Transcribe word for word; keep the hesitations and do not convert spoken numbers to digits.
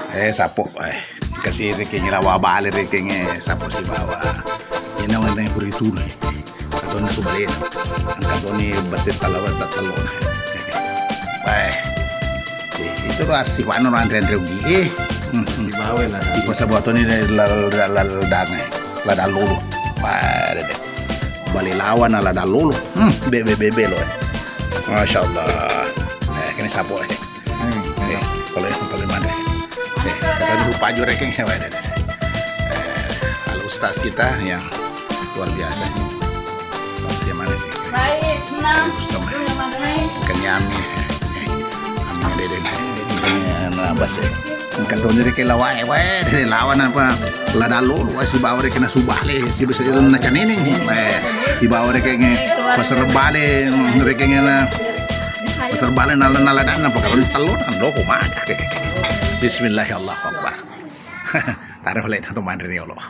Eh, sapo, eh. Kasi rekeng lawa bale rekeng, eh, sapo sibawa. Ina wena puri turu. Katoni subalena. Katoni bate talawa tatalo. Eh. Eh, itu ro assi wano anre-anre ugi. Eh. Hmm, hmm. Sibawa lah. Iko sabuatoni la, la, la, la, dangai. La dalulu. Wah, dede. Bale lawana la dalulu. Hmm, bebe, bebe lo, eh. Masya Allah. Eh, kene sapo, eh. Hmm, eh, kalau yang paling mana? Eh, kata lupa juga rekeng ya, Pak. Eh, al ustaz kita yang luar biasa. Ustaz yang mana sih? Baik, senang. Sama. Kenyami. Amin, dede. Ini, anu, apa sih? Engka toni rekeng lawae, wae, dede lawan apa? La dalulu, wae, sibawa rekeng nasubale, sibawa nacanini, wae, sibawa rekeng, eh, pasar bale, rekeng na, pasar bale nala, nala dan apa kalau telur, kan loko mata. Bismillah, Allahu Akbar. Taruh lek, taruh manre ni, Allah.